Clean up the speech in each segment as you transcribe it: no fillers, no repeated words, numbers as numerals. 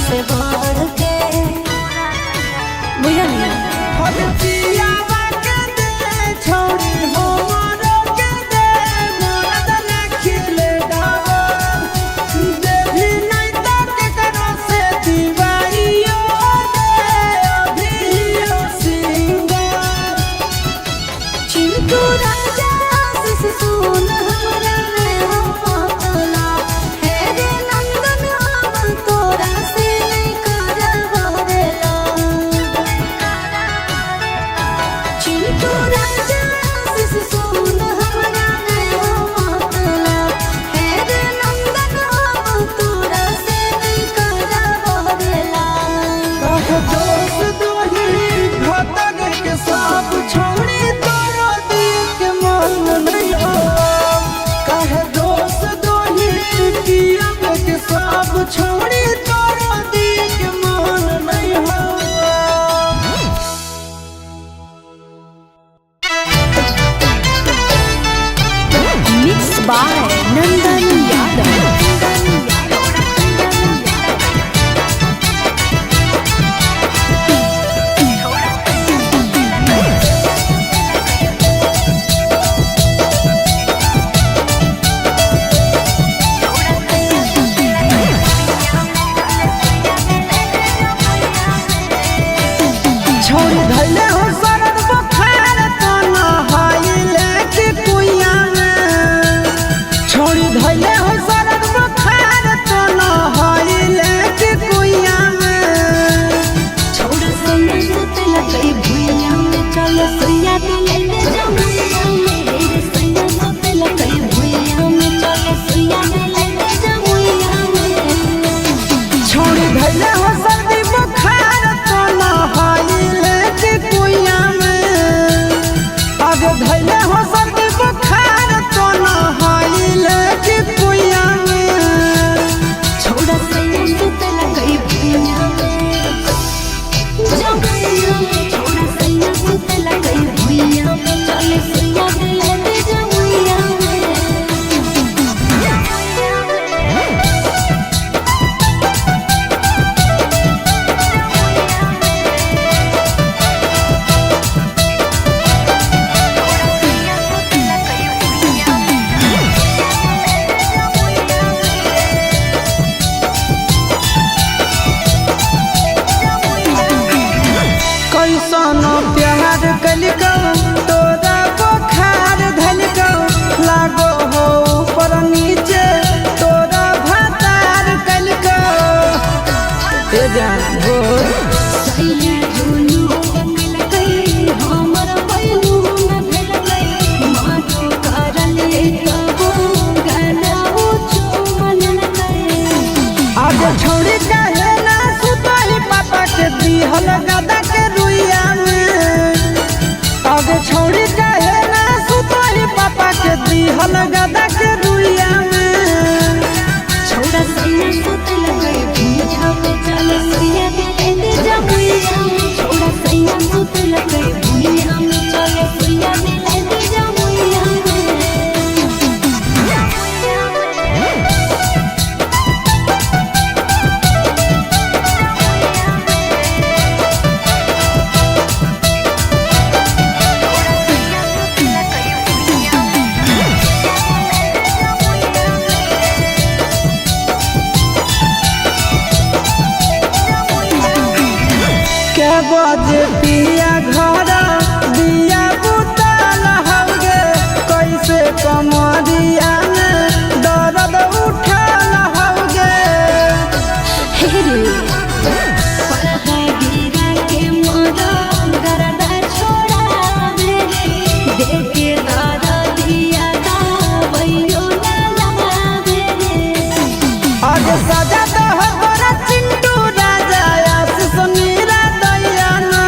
से बढ़ के बुझलिए। पियावा के दे छोड़ी हो मारो के दे मरद रखिले डावर देवी नहीं तो के करो से दीवाइयो दे अभियो सिंगर। चिंटू राजा आशीष सुन हमरा में हो पातला हे रे नंदन हम तोरा से नहीं करबरेला। चिंटू राजा आशीष सुन हमरा में हो पातला हे रे नंदन हम तोरा से नहीं करबरेला। दोस्त दोही भतग के साथ छोड़ी तोरो दिल के मन नहीं हो काहे दोस्त दोही पियब के साथ छोड़ी तोरो दिल के मन नहीं हो। Mix by Nandan Yadav. छोड़ी धैले हो सरद बुखार तो नहाइले कि कुइया में छोड़ी धैले हो सरद बुखार तो नहाइले कि कुइया में। छोड़ा सैया सुतला कई भुइया में चलो सैया के लेने जमुइया में रे सैया सुतला कई भुइया में चलो सैया के लेने जमुइया में। छोड़ी धैले हो सर्दी बुखार तो नहाइले कि कुइया में अब धैले हो सर्दी बुखार तो नहाइले कि कुइया में। छोड़ा सैया सुतला कई भुइया में जमुइया में छोड़ा सैया सुतला कई भुइया में चलो सैया के लेने जमुइया में। कैसन प्यार कलिकौ तोरा बुखार धलिकौ लागो हो ऊपर नीचे तोरा भातार कलिकौ ए जान बोल। सैया झुलू बंगलकै हमर बैलू न भेलकै माटो करले तबो गलाओ चुमलकै। आज छोड़ी काहे ना सुतही पापा के दिहल गदा के रुइया में आज छोड़ी काहे ना सुतही पापा के दिहल गदा के रुइया में। छोड़ा सैया सुतलकै भुइया में चल सैया के लेने जमुइया में छोड़ा सैया सुतलकै भुइया में चल सैया के लेने जमुइया में। के बजे पिया घर दिया बुतल हौगे कैसे कमरिया में दर्द उठल हौगे। हे रे पलका गिरा के मोरा गरदा छोड़ावे रे देखे दादा दिया दावैयो ना लावे रे। आज सजा दह तोरा चिंटू राजा आशीष मीरा दैया ना।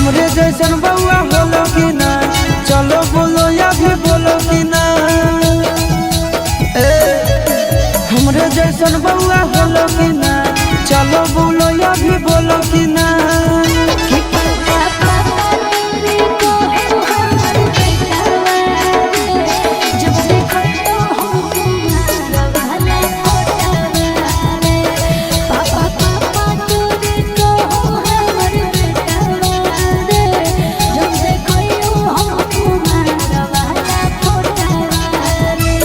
हमरे जैसन बउआ होलो कि ना, चलो बोलो या भी बोलो कि ना। ए हमरे जैसन बउआ होलो कि ना, चलो बोलो या भी बोलो कि ना। कि पापा पापा तोरे को हमर बेटावा रे, जब देखो तो हम कुमार वाला फोटावा रे। पापा पापा तोरे को हमर बेटावा रे, जब देखो हम कुमार वाला फोटावा रे।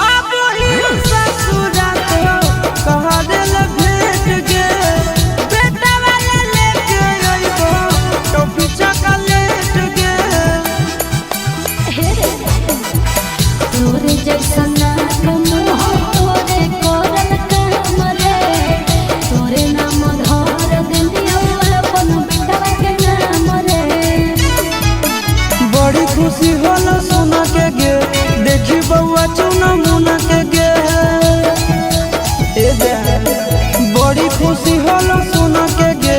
अब ससुरा तो कहा दिल भेट गे, बेटा वाला लेके अइबो टॉफी चॉकलेट गे। तोरे जैसन नाक मुँह तोरे करल काम रे, तोरे नाम धर दिलियौ अपन बेटवा के नाम रे। बड़ी खुशी होला सोना के गे, देखी बउआ चुना मुना के गे। ए जा बड़ी खुशी होला सोना के गे,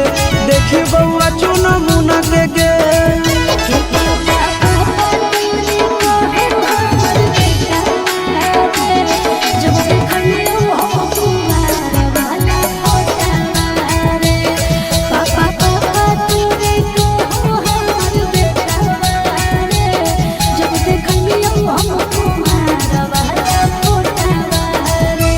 देखी बउआ चुना मुना के गे। कि पापा पापा तोरे कहो हमर बेटावा रे, जब देखलियौ हम कुमार वाला फोटावा रे। पापा पापा तोरे कहो हमर बेटावा रे, जब देखलियौ हम कुमार वाला फोटावा रे।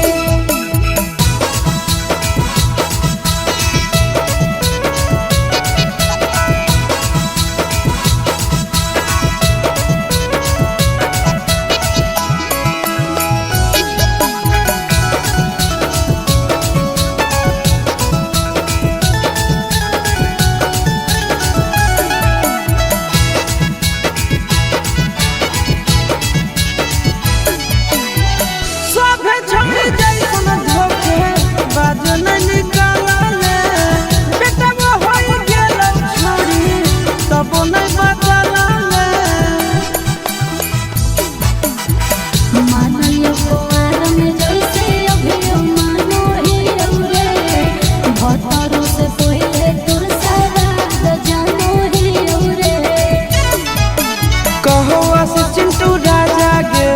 सभे छोड़ी जैसन धोखे बाज नहीं निकालले, बेटा वो होई गेल छोड़ी तब नहीं बदलले। मानियो कुंवर में जैसे अभियो मानो ही रे, भतरो से पहिले तोर सवाद जानो ही रे। कहो आस चिंटू राजा गे,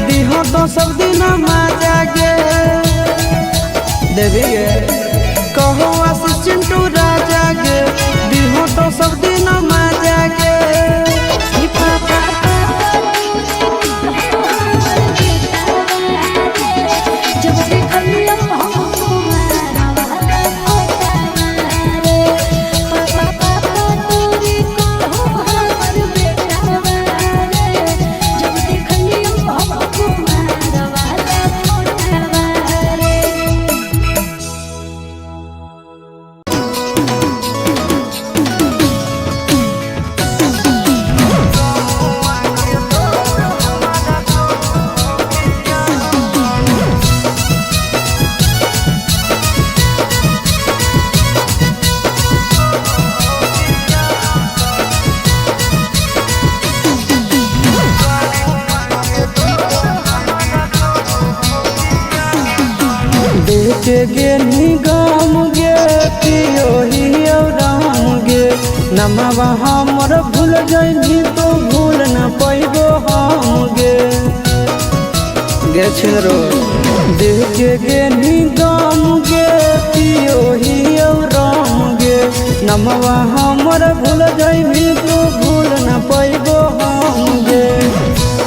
दिहो तो सब दिन माजा गे। देवी गे कहो आस चिंटू राजा गे, दिहो तो सब दिन माजा गे। कि पापा पापा तोरे कहो हमर बेटावा रे, जब देखलियौ हम कुमार वाला फोटावा रे। पापा पापा तोरे कहो हमर बेटावा रे, जब देखलियौ हम कुमार वाला फोटावा रे। देख गे निगम गे पियो ही राम गे, नमवा हमर भूल जइबी तो भूल न पैबो हम गे। गे छिनरो देख गे निगम गे पियो ही राम गे, नमवा हमर भूल जइबी तो भूल न पैबो हम गे।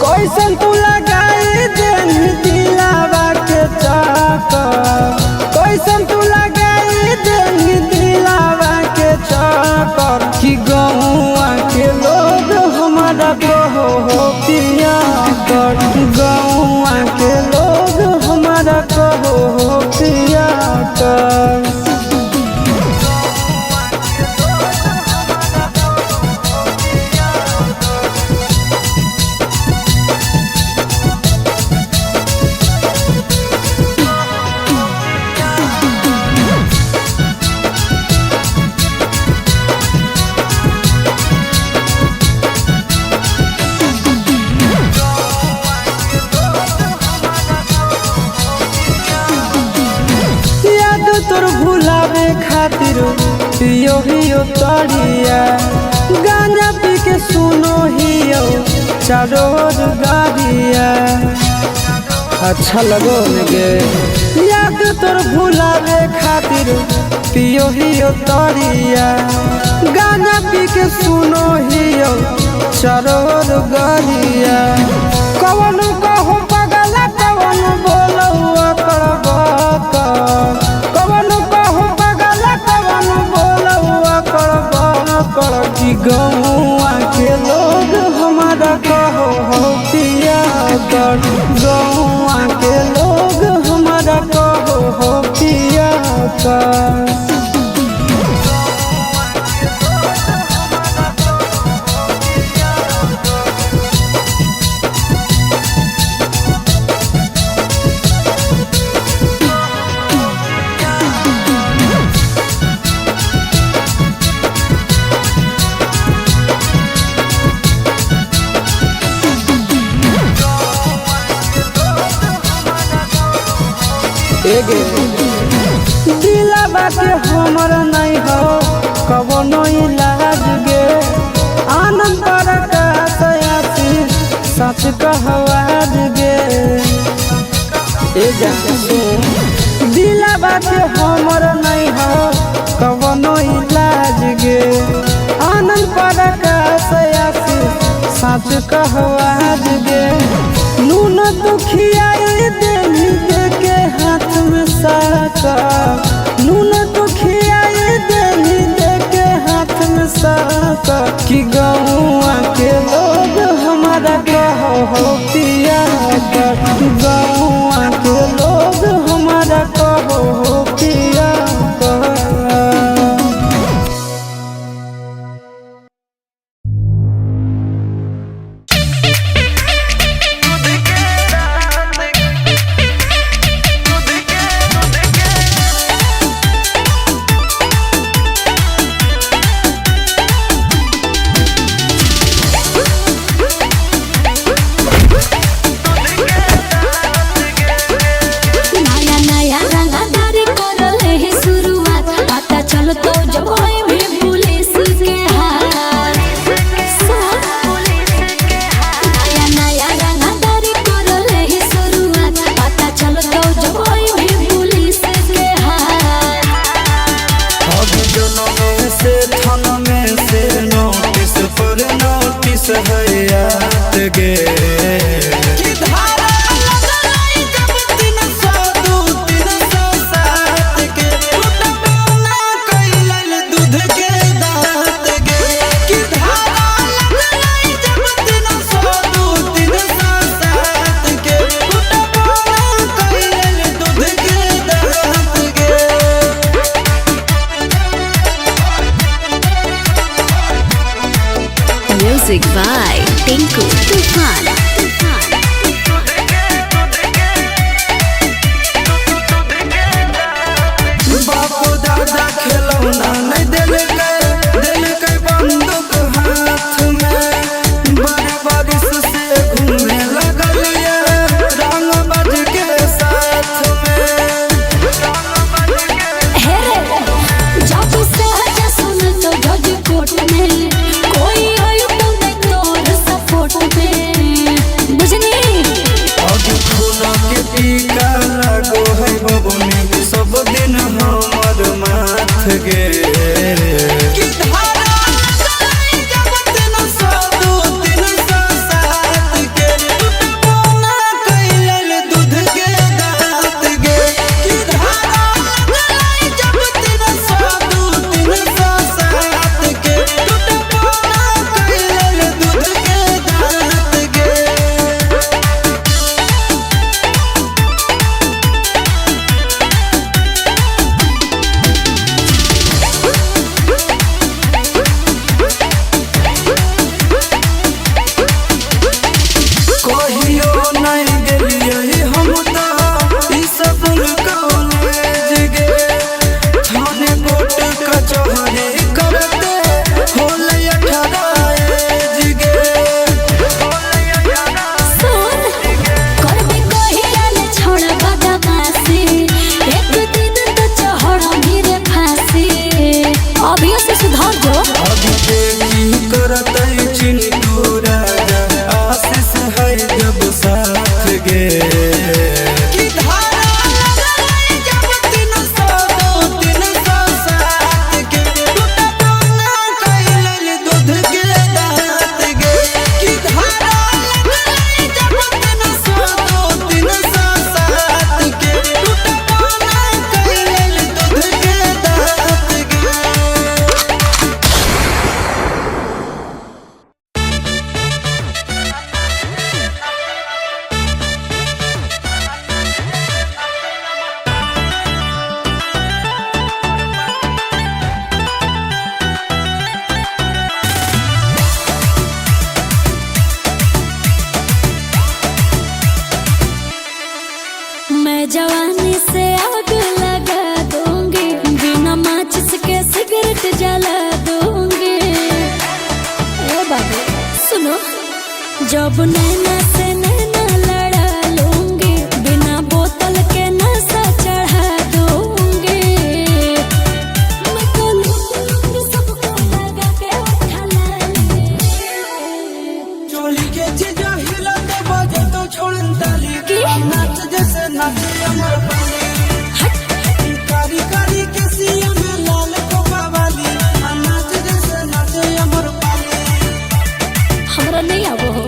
कैसन तू लगाई देनी दिलावा के चक्कर, कैसन तू लगाई देनी दिलावा के चक्कर, कि गौआ के लोग हमारा कहो हो पिया कर, गौआ के लोग हमारा कहो हो पिया कर। पियो हियो तरिया। गांजा पी के सुनो हियो चारों ओर गाड़िया। अच्छा लगो गे याद तोर भुलावे खातिर पियो हियो तरिया। गांजा पी के सुनो हियो चारों ओर गाड़िया। कवन कहो पगला कवन बोलो अकड़, कवन कहो पगला कवन बोलो अकड़। की गौआ के लोग हमारा कहो हो पिया कर, गौआ के लोग हमारा कहो हो पिया कर। दिलवा के हमर नहीं हो कवनो इलाज गे। आनंद प्रकाश आशीष सच कहवाज गे। ए जा सुन दिलवा के हमर नहीं हो कवनो इलाज गे। आनंद प्रकाश आशीष सच कहवाज गे। नून दुखियाई देली दे के हाथ में साका, नून दुखियाई देली दे के हाथ में साका। कि गौआ के लोग हमारा कहो हो पिया कर, गौआ के लोग हमारा कहो हो पिया कर। नया नया रंगदारी करल है शुरुआत, पता चल तो जब होए भी पुलिस के हाथ। नया नया रंगदारी करल है शुरुआत, पता चल तो जब होए भी पुलिस के हाथ। अब जनम से थान में से नोटिस पर नोटिस है याद गे। कि धारा लगलाई जब 302 307 के, टूटबो ना कैलल दूध के दांत गे। कि धारा लगलाई जब 302 307 के, टूटबो ना कैलल दूध के दांत गे। Music by Tinku Tufan. बापू दादा खिलौना नहीं देलकै, देलकै बंदूक हाथ में। बड़े बारिश से घूमे लगल ये रंग बज के साथ में। हे रे, जब से हजा सुन तो जज कोर्ट में कोई आयु तो नहीं तोर सपोर्ट में। जब नैना से नैना लड़ा लूंगी, बिना बोतल के नशा चढ़ा दूंगी। मैं तो लूट लूंगी सबको लगा के उठा लाली। चोली के चीजा हिला के बजे तो छोड़न ताली। की? नाच जैसे नाचे अमर पाली। हट। कारी कारी के सिया में लाल कोपा वाली, नाच जैसे नाचे अमर पाली। हमरा नहीं आवो हो।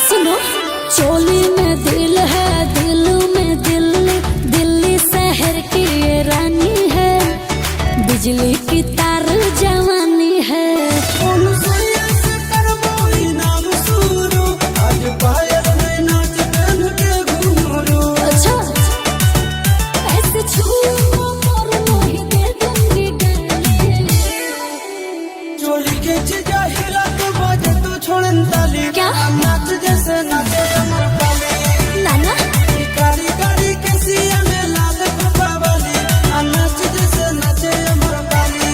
सुनो, चोली में दिल है, दिल में दिल्ली, दिल्ली शहर की ये रानी है, बिजली की तार जवानी है। बोलू सैया से करबो इनाम सुरू, आज पायल में नाच पहन के घूमरू। अच्छा, ऐसे छू मोर मोहि दे दूंगी गले। चोली के चीजा हिला के बजे तो छोड़न ताली। क्या? नाच जैसे नाचे अमर पाली। नाना। कारी कारी के सिया में लाल कोपा वाली, नाच जैसे नाचे अमर पाली।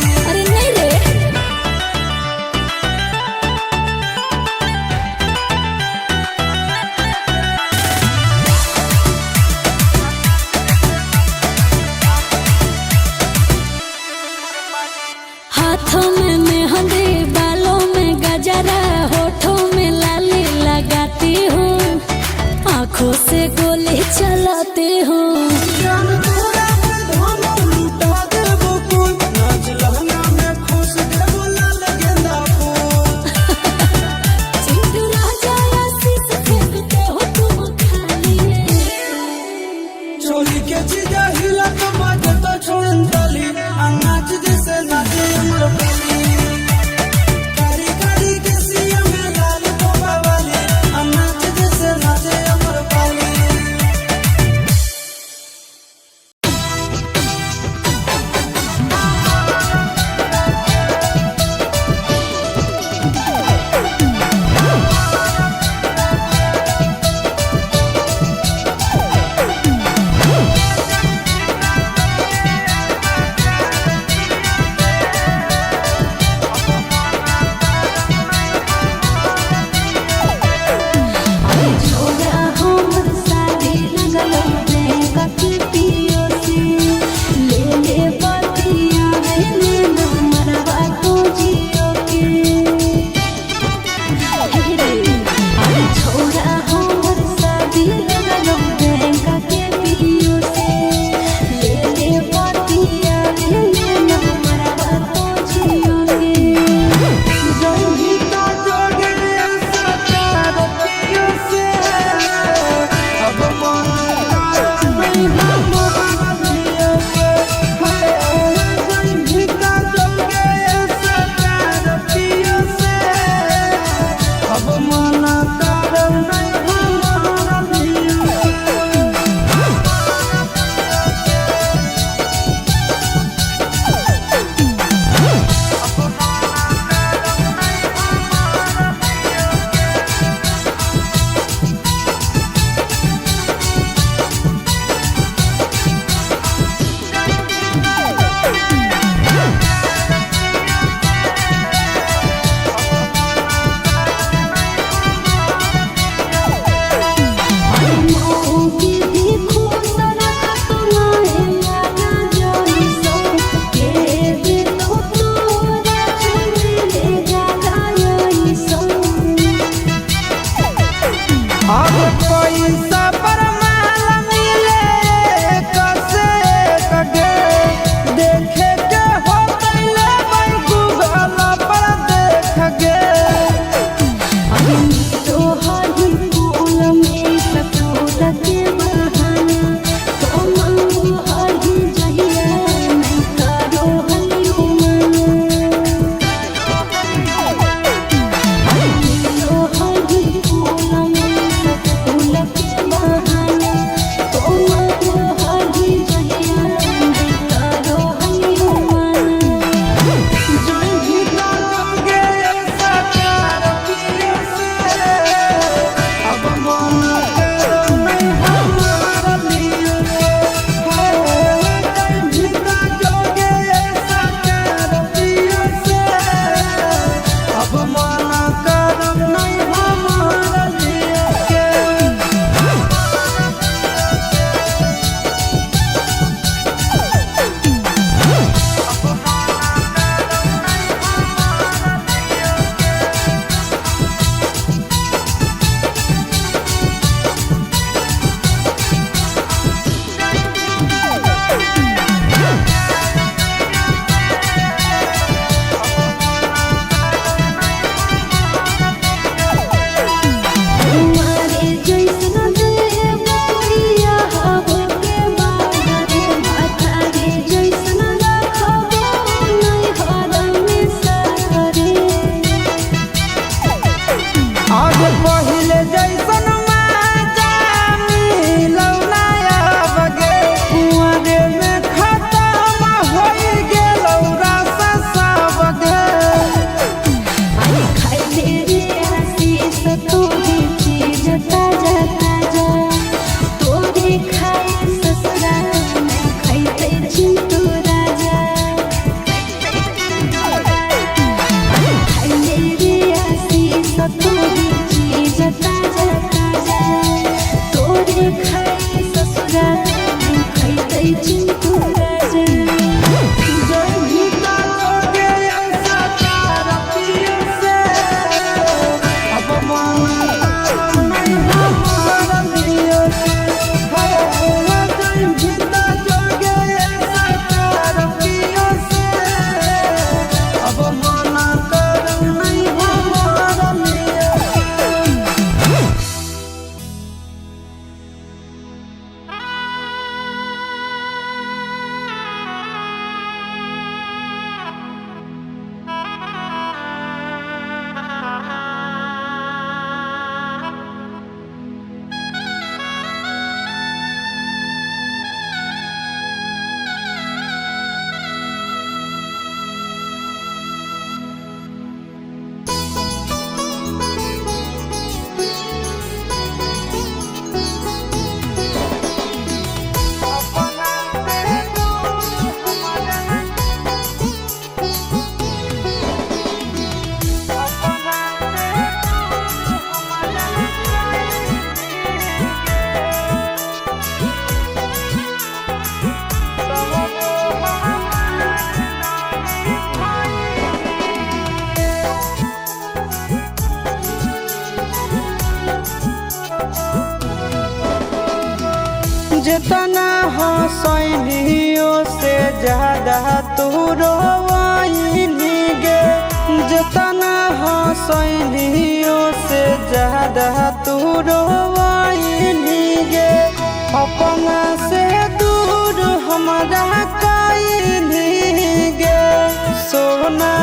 सोना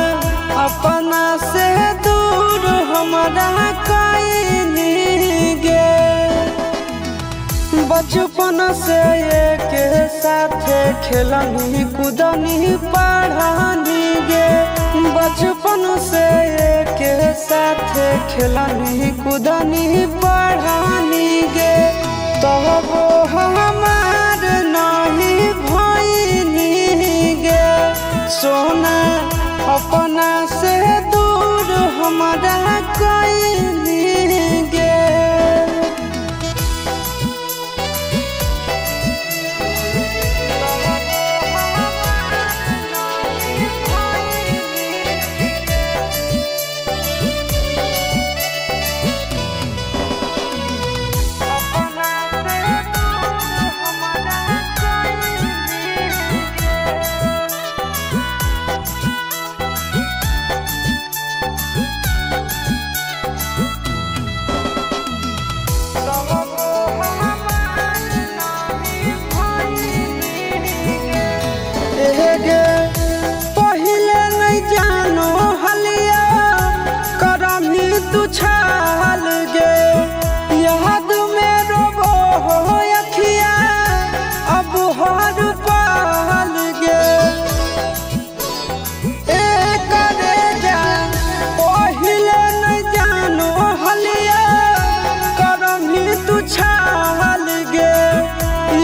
अपना से दूर हमारा कईनी गे। बचपन से एक साथे खेलनी कूदनी पढ़ानी गे। बचपन से एक साथे खेलनी कूदनी पढ़ानी गे। तब वो हमार नहीं भईनी गे। सोना अपना से दूर हमारा कईनी गे। गे पहिले नहीं जानो हलिया करमी तू छाल गे। याद में रोबो हो अखिया अब हर पाल गे। ए करे जा पहिले नहीं जानो हलिया करमी तू छाल गे।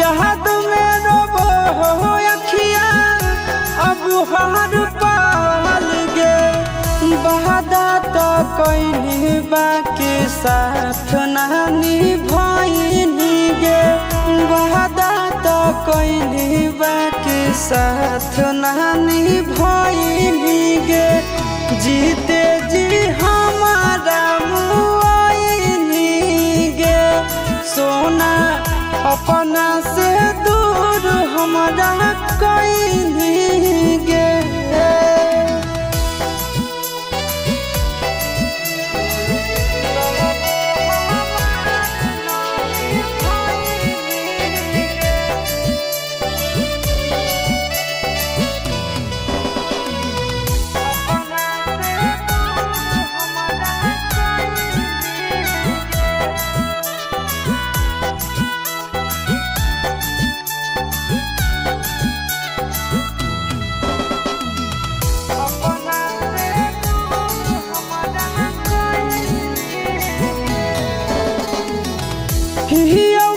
याद में रोबो हो अखिया अब हर पाल गे। वादा तो कैनी बाकी साथ नानी भईनी गे। वादा तो कैनी बाकी साथ नानी भईनी गे। जीते जी हमारा मुआइनी गे। सोना अपना से दूर हमारा कईनी गे।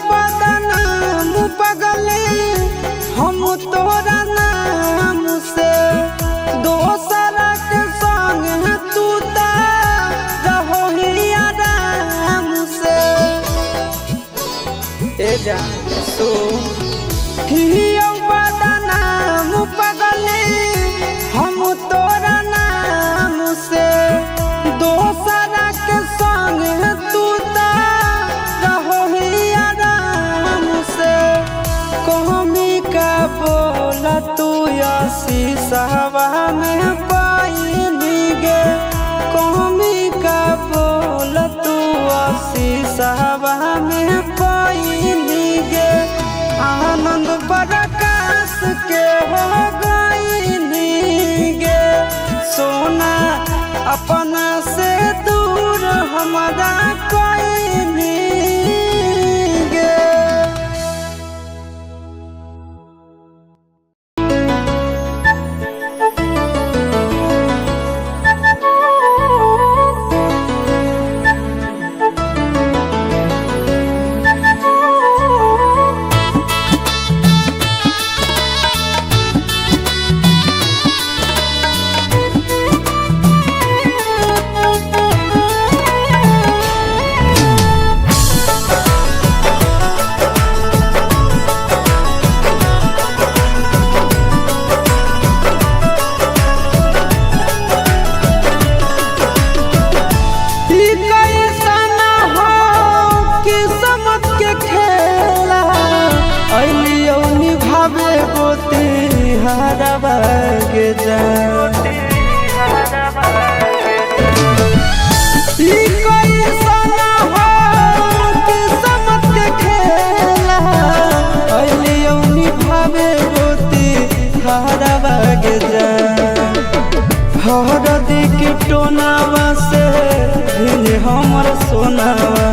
बदनाम पगले हम तोरा नाम से। दोसरा के संग तू ता रहो ही आराम से। ए जा सो बदनाम पगले हम तोरा नाम से। दोसरा के संग तू ता रहो ही आराम से। कहमी का बोला तू शीशवा में पाइनी गे। कहमी का बोला तू शीशवा में पाइनी गे। आनंद प्रकाश के हो गईनी गे। सोना अपना से दूर हमारा कईनी गे। टोनावा से भिन हमर सोनावा।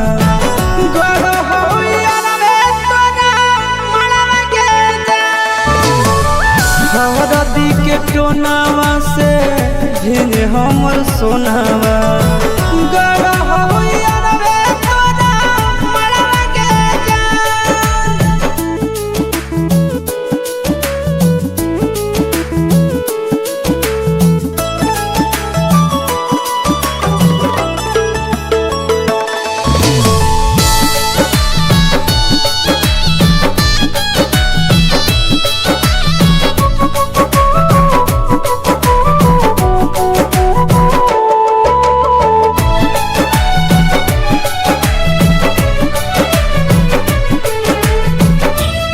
गढ़ होइया रे तोरा मड़वा के हरदी के टोनावा से भिन हमर सोनावा। गढ़ होइया रे तोरा मड़वा के जान।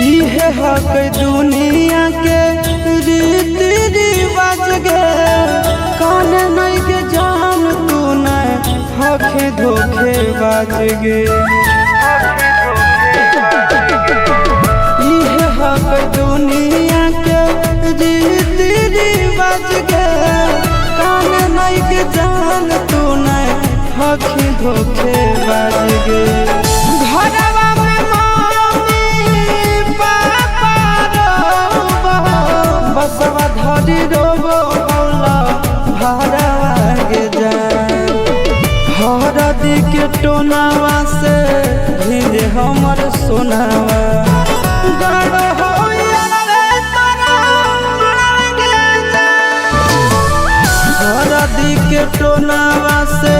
इहे हक दुनिया के रीति रिवाज गे, कान नहीं के जान तू न हके धोखे बाज गे। इहे हक दुनिया के रीति रिवाज गे, कान नहीं के जान तू न हके धोखे बाज गे। घरवा में मम्मी पापा रोबो, बसवा धरी रोबो औला भरवा गे जान। हरदी के टोनावा से भिज हमर सोनावा। गढ़ होइया रे तोरा मड़वा के जान। हरदी के टोनावा से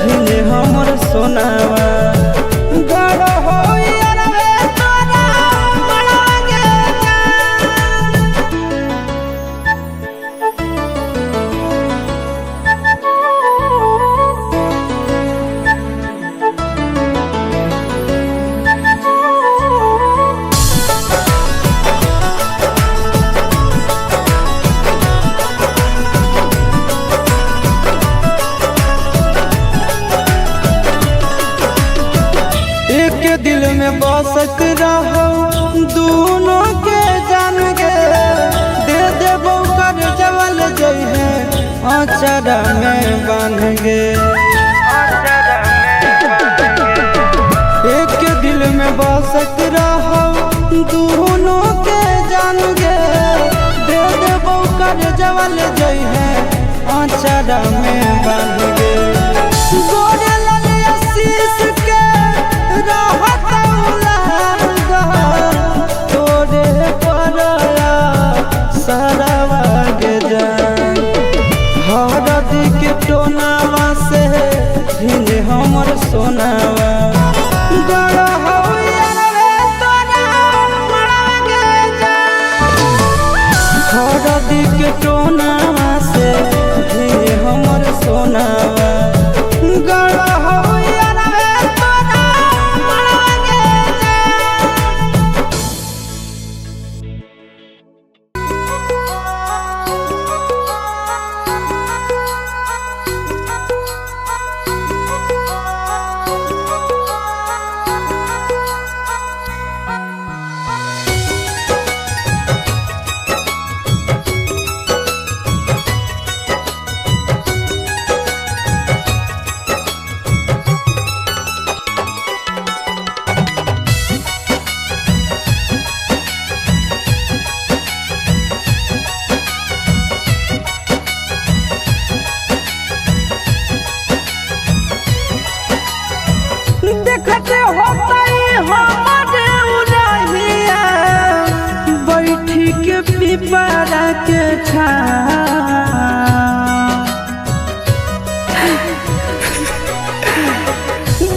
भिज हमर सोनावा। गढ़ होइया रे तोरा मड़वा के जान। एक दिल में बसत रहो दोनों के जान गे, दे देबो कर जवल जइहे अचरा में बांध गे। एक दिल में बसत रहो दोनों के जान गे, दे देबो कर जवल जइहे अचरा में बांध गे। गोरे लाल आशीष के रहत उलागा, तोरे परया सरवा गे जान। हरदी के टोनावा से भिन हमर सोनावा। गढ़ होइया रे तोरा मड़वा के जान। हरदी के टोनावा से भिन हमर सोनावा। गढ़ होइया रे तोरा मड़वा के जान। देखते हो हमारे उड़ाहिया, बैठी के पिपरा के छां।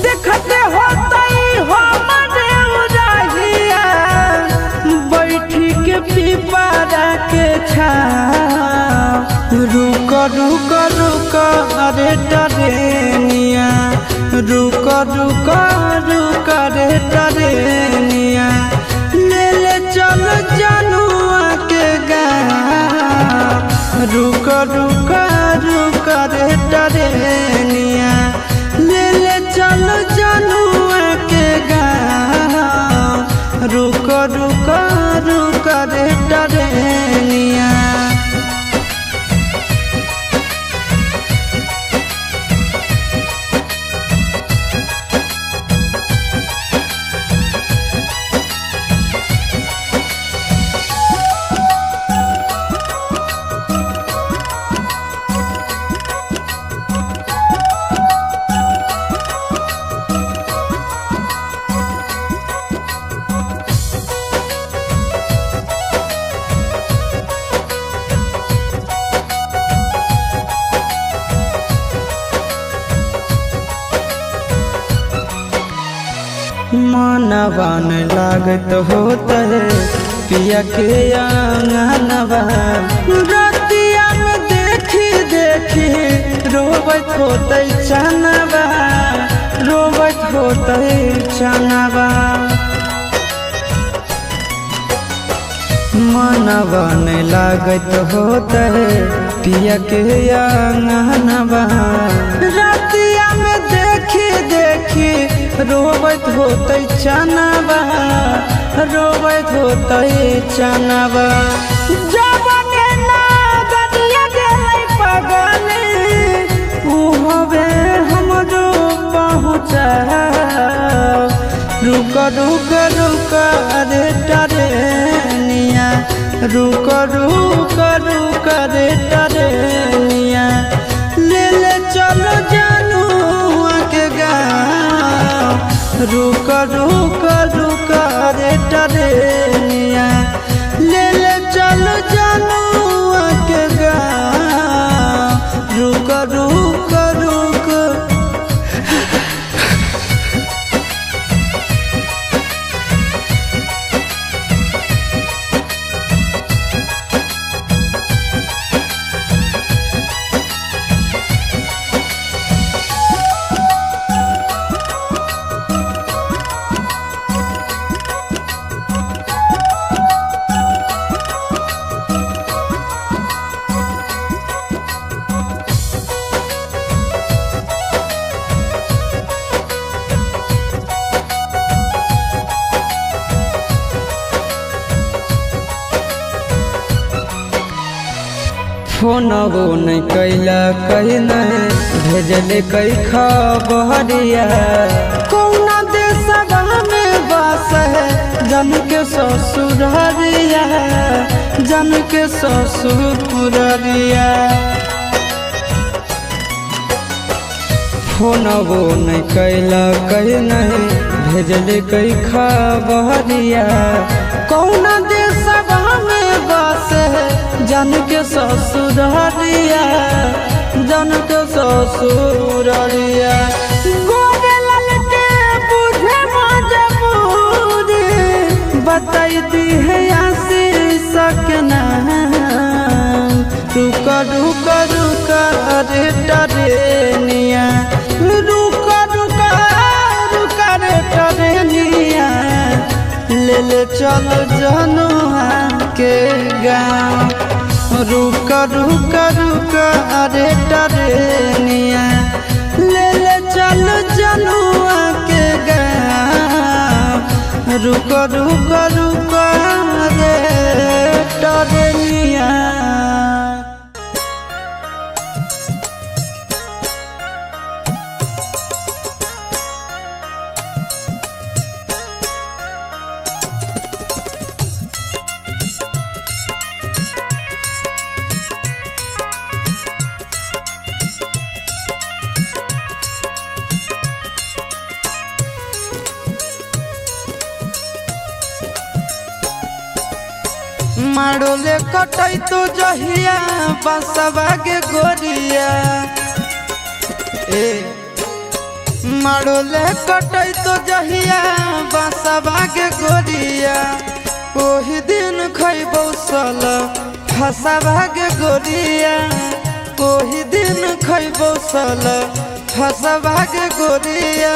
देखते हो हमारे उड़ाहिया, बैठी के पिपरा के छां। रुक रुक रुक अरे डरेनिया, रुक रुक रुक रे डरेनिया, ले ले चल जनुआ के गाँव। रुक रुक रुक रे डरेनिया, ले ले चल जनुआ के गाँव। रुक रुक रुक रे डरेनिया। मनवा न लागत होते पिया के आंगनवा। रतिया में देखी देखी रोबत होते चनवा, रोबत होते चनवा। मनवा न लागत होते पिया के आंगनवा। रतिया में देखी देखी रोबत होते चनवा, रोबत होते चनवा। जबने नागरिया गेलै पगली, उहवे हमरो पहुँचा। रुक रुक रुक रे टरेनिया, रुक रुक रुक रे टरेनिया, ले ले चलो जानू के गाँव। रुक रुक रुक रे टरेनिया, ले ले चलो जानू के गाँव। रुक रुक रुक। फोनवो नहीं कैला कहीं नहीं भेजले कई खबरिया। कौना देशवा में बस है जन के ससुररिया, जन के ससुररिया। फोनवो नहीं कैला कहीं नहीं भेजले कई खबरिया। कौना देशवा में बस है जन के ससुररिया, जन के ससुररिया। गोरे लाल के बुझे मजबूरी, बताई है आशीष के नाम। रुक रुक रुक रे टरेनिया, रुक रुक रुक रे टरेनिया, ले ले चलो जनुआ के गाँव। रुक रुक रुक रे टरेनिया, ले ले चलो जनुआ के गाँव। रुक रुक रुक रे टरेनिया। मारोले कटै तो जहिया बसवा के गोरिया। ए मारोले कटै तो जहिया बसवा के गोरिया, ओही दिन खैबौ सल फसवा के गोरिया। ओही दिन खैबौ सल फसवा के गोरिया।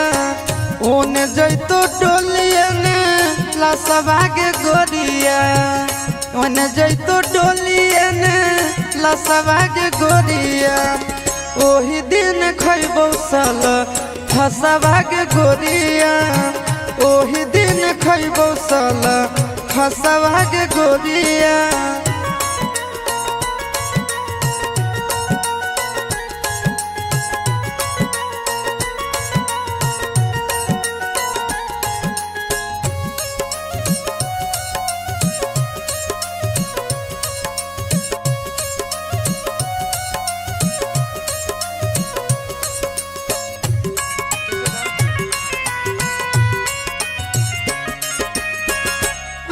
ओने जैतो डोलिया ने लसवा के गोरिया, ओने जैतो डोलिया ने लसवा के गोरिया। ओही दिन खैबौ सल फसवा के गोरिया, ओही दिन खैबौ सल फसवा के गोरिया।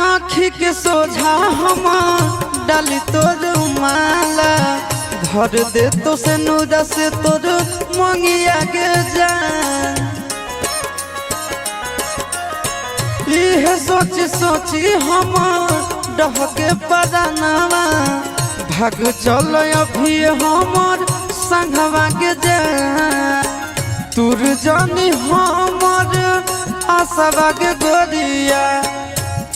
आँखी के सोझा हम डाली तोर माला, भर दे तो से नूरा से तोर मंगिया के जा। सोच सोची हम डहके परानावा, भाग चल अभी हमर संघवा के जा। तुर जानी हमर आशवा के गोरिया,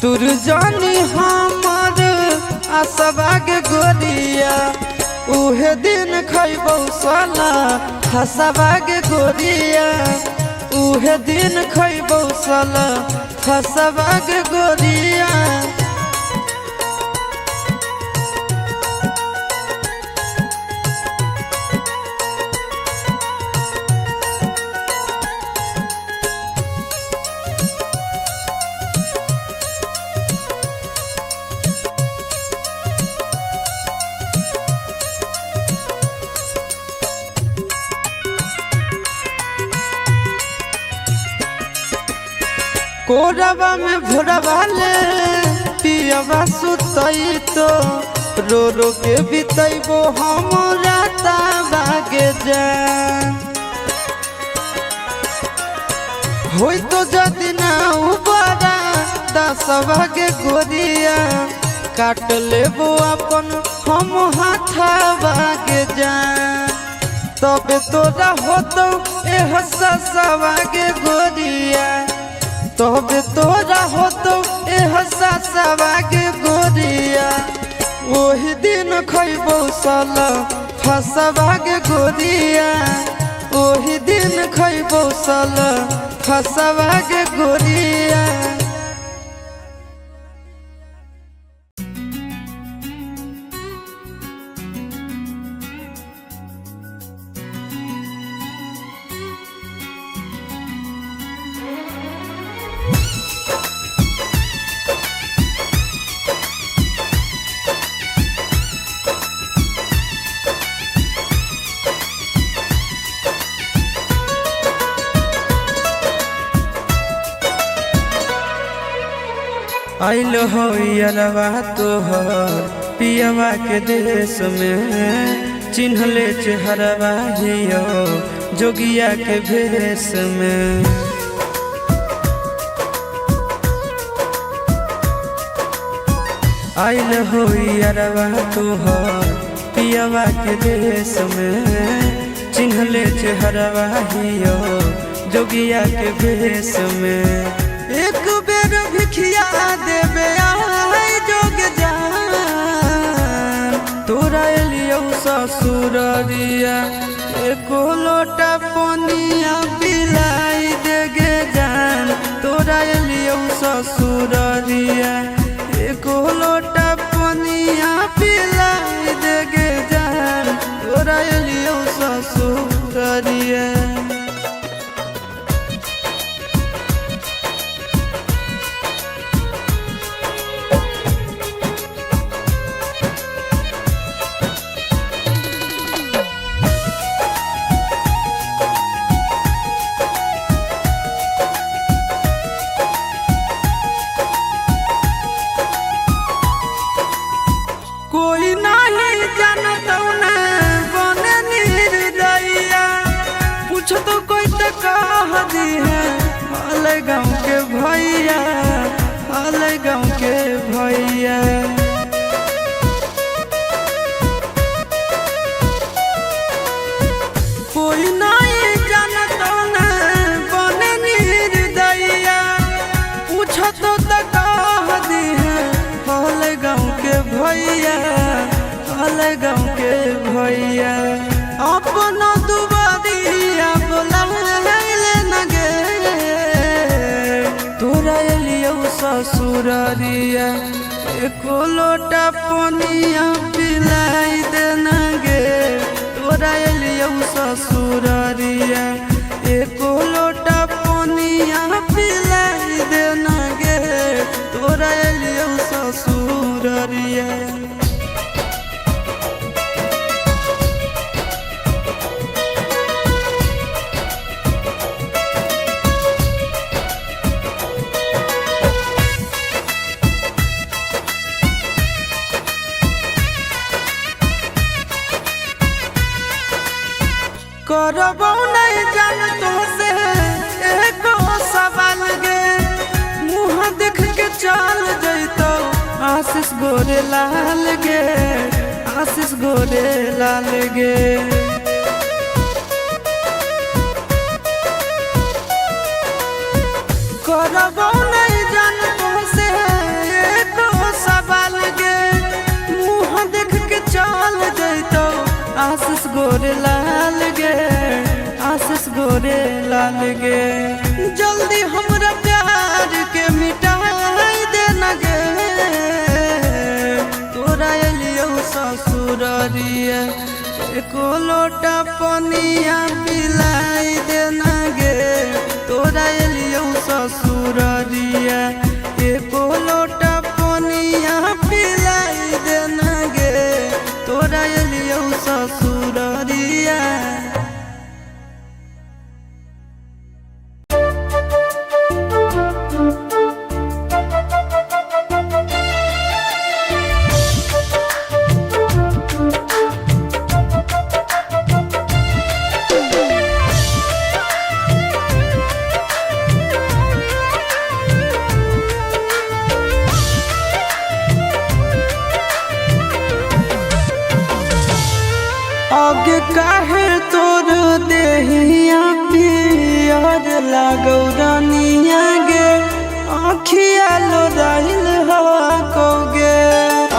तुर जानी हमर आशवा के गोरिया। उहे दिन खैबौ साला हसवा के गोरिया, उहे दिन खैबौ साला हसवा के गोरिया। कोरबा में भोरबा ले पियबा सुतई तो, रो रो के बितैबो हम राताबा के जान। होई तो जदि ना उबारा दसवा के गोरिया, काट लेबो अपन हम हाथाबा के जान। तबे तोरा होतो एह ससवा के गोरिया, तबे तोरा होतो एह ससवा के गोरिया। ओही दिन खैबो साला फसवा के गोरिया, ओही दिन खैबो साला फसवा के गोरिया। आइल हो अरवा तोहर पियवा के देश में, चिन्हले चेहरवा हियो जोगिया के भेष में। आइल हो अरवा तोहर पियवा के देश में, चिन्हले चेहरवा हियो जोगिया के भेष में। एक बेर भिखिया देबे आइ जोग जान, तोरा एलियौ ससुररिया एको लोटा पनिया पिलाई देगे जान। तोरा एलियौ ससुररिया एको लोटा पनिया पिलाई देगे जान। तोरा एलियौ ससुररिया। कोई नहीं जानत ने बने निर्दयिया, पूछ तो कोई तो कह दी है हाल गाँव के भैया, हाल गाँव के भैया। कोई नहीं जानत ने बने निर्दयिया, पूछ तो कह दी है हाल गाँव के भैया, हाल गाँव के भैया। अपना दुबारिया बोला न गे, तोरा एलियौ ससुररिया एको लोटा पनिया पिलाई देना गे। तोरा एलियौ ससुररिया एको लोटा पनिया पिलाई देना गे। तोरा एलियौ ससुररिया। करबो नहीं जान तो से गोरे लाल गे, आशीष गोरे लाल गे। करबो नहीं जान तुमसे एको सवाल गे, मुँह देख के चल जैतो आशीष गोरे लाल गे, आशीष गोरे लाल गे। जल्दी हमरा प्यार के मिटाई देना गे, तोरा एलियौ ससुररिया एको लोटा पनिया पिलाई देना गे, तोरा एलियौ ससुररिया एको लोटा पनिया पिलाई देना गे, तोरा एलियौ ससुररिया। आगे काहे तोर देहिया पियर लागौ रानिया गे, आँखिया लोराइल हको गे।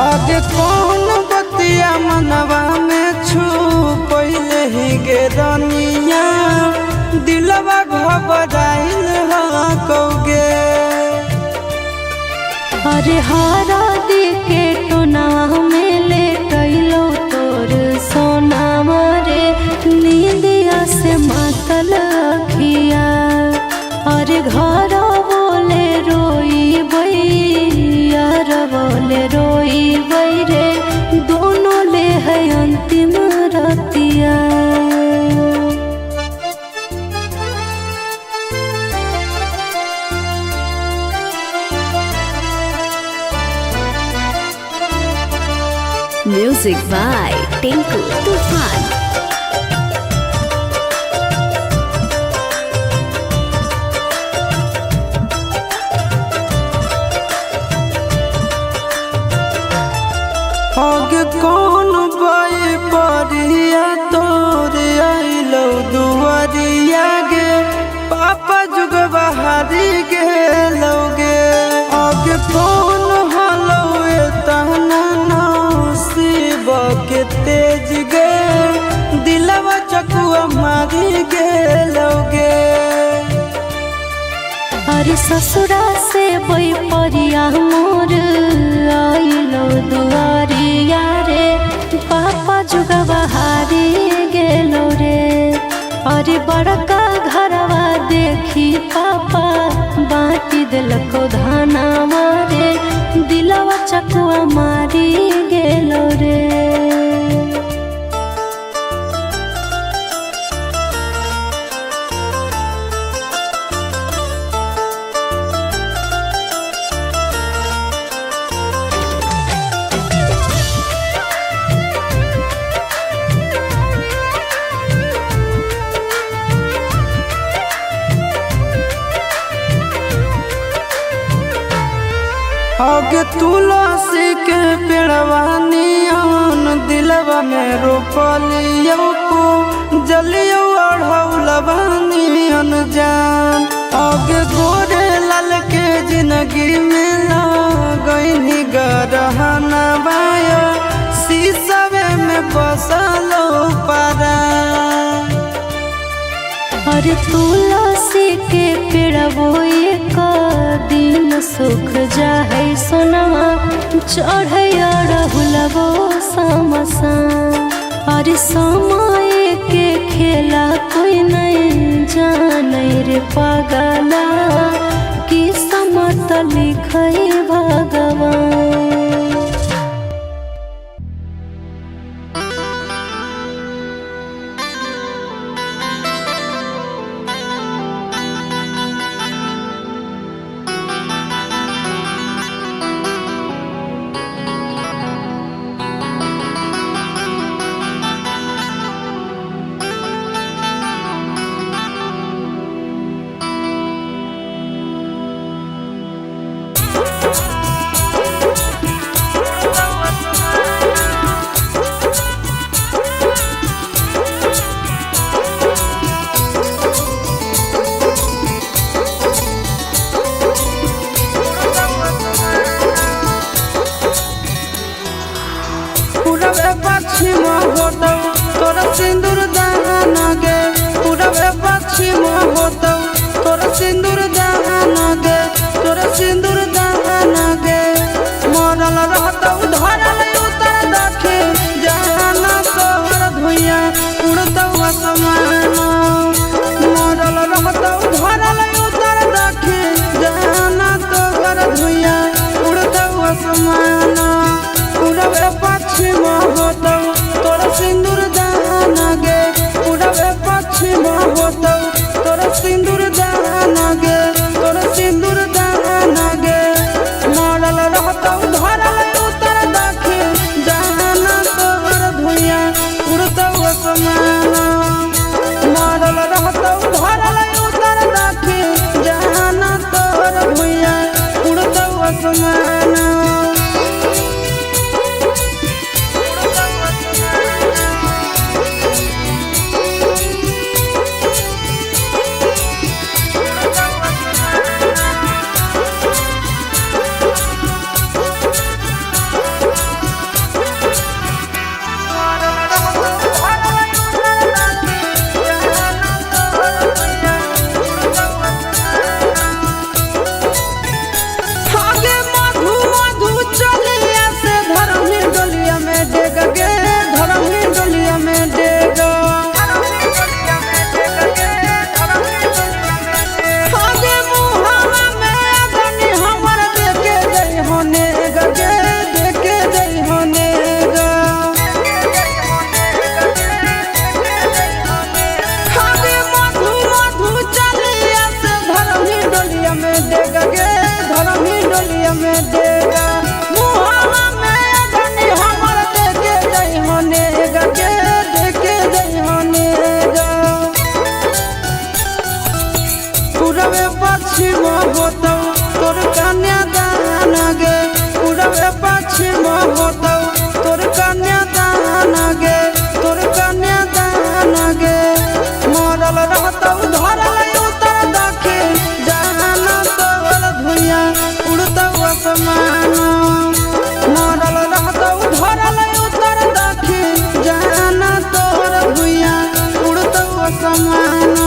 आगे कौन बतिया मनवा में छुपैले ही गे रानिया, दिलवा घबराइल हको गे। अरे हरा दी के टोना में ले कैलो तोर सोना मारे, नींदिया से मातल अखिया। अरे घर बोले रोई यार बोले रोई रे, दोनों ले है अंतिम Ratia. Music by Tinku Tufan. आगे कौन बाई परिया तोर आइलो दुआरिया गे, पापा जुग बहारी गेलो गे। आगे कौन हलो तना नसीब के तेज गे, दिलवा चकुआ मारी गेलो गे। अरे ससुरा से बई परिया मोर आइलो दुआरिया रे, पापा जुगवा हारी गेलो रे। अरे बड़का घरवा देखी पापा बाटी दिलको धाना मारे, दिलवा चकुआ मारी गेलो रे। आगे तुलसी के पेड़वा नियन दिलवा में रोपलियो को, जलियो अढ़ौलवा नियन जान। आगे गोरे लाल के जिंदगी में लगैनी गरहना बाया, शीशवे में बसलो पारा। अरे तुलसी के पेड़वो एक दिन सुख जाहे सोनवा, चढ़े अड़हुलवो समसा। अरे समय के खेला कोई नहीं जाने रे पगला, कि समत लिखे भगवान। आसमान। आगे मधु मधु चलिया से धरमी डोलिया में डेग गे, धरमी डोलिया में डेग। आगे मुहावा में अगनी हमर देखे जई होने गे, देखे जई होने ग। आगे मधु मधु चलिया से धरमी डोलिया में डेग गे, धरमी डोलिया में डेग। मुहावा में अगनी हमर देखे जई होने गे, देखे जई होने ग। पूरबे पश्चिम होतौ तोर कन्यादान गे, पूरबे पश्चिम होतौ तोर कन्यादान गे, तोर कन्यादान गे। मरल रहतौ धरल उतर दखिन जहान तोर धुइया उड़तौ आसमान। मरल रहतौ धरल उतर दखिन जहान तोर धुइया उड़तौ आसमान।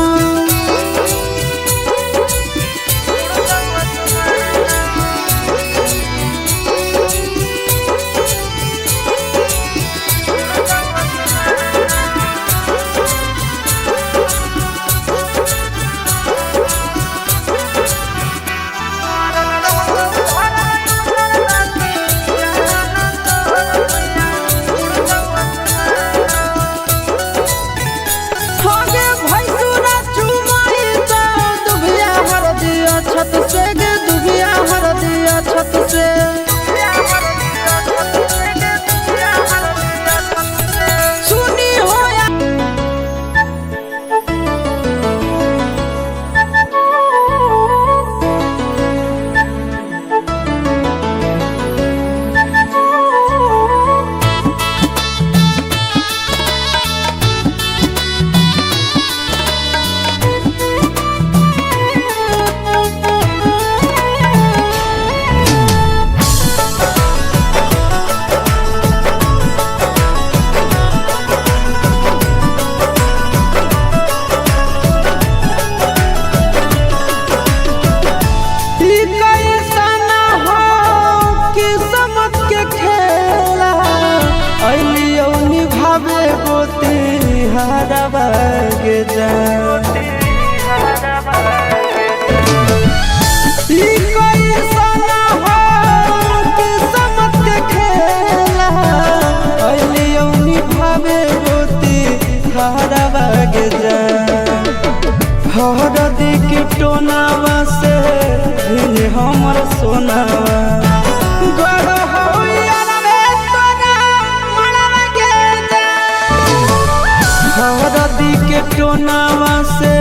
आगे भैंसुरा चुमाई तो दुभिया हर दिया छत से गे, दुभिया हर दिया छत से। सुनी होया ई कैसन हो किस्मत के खेला, अइलियौ निभावे गोती हरवा के जान। ई कैसन हो किस्मत के खेला, अइलियौ निभावे गोती हरवा के जान। हरदी के टोनावा से भिन हमर सोनावा, गढ़ होइया रे तोरा मड़वा के जान। हरदी के टोनावा से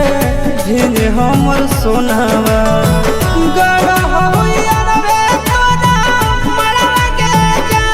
भिन हमर सोनावा, गढ़ होइया रे तोरा मड़वा के जान।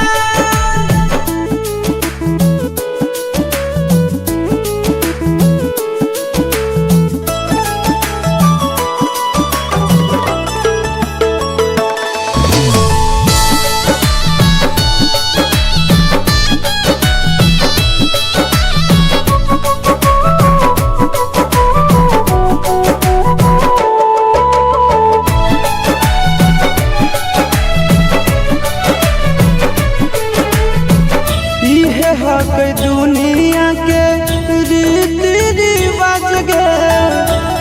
इहे हक दुनिया के रीति रिवाज गे,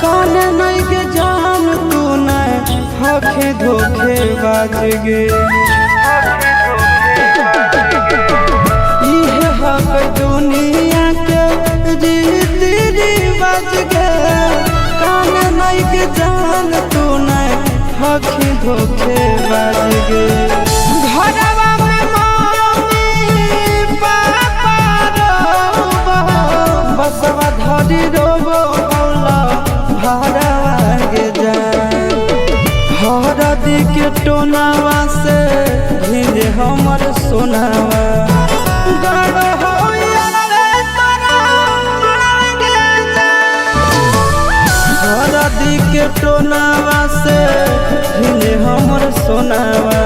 कान नहीं के जान तू नहीं हके धोखे बाज गे। इहे हक दुनिया के रीति रिवाज गे, कान नहीं के जान तू नहीं हके धोखे बाज गे। घरवा में मम्मी पापा रोबो, बसवा धरी रोबो बौला भरवा गे जान। हरदी के टोनावा हमर सोनावा। गड़ हो यारवे तोरा मरवे गे। हरदी के टोनावा से हिले हमर सोनावा।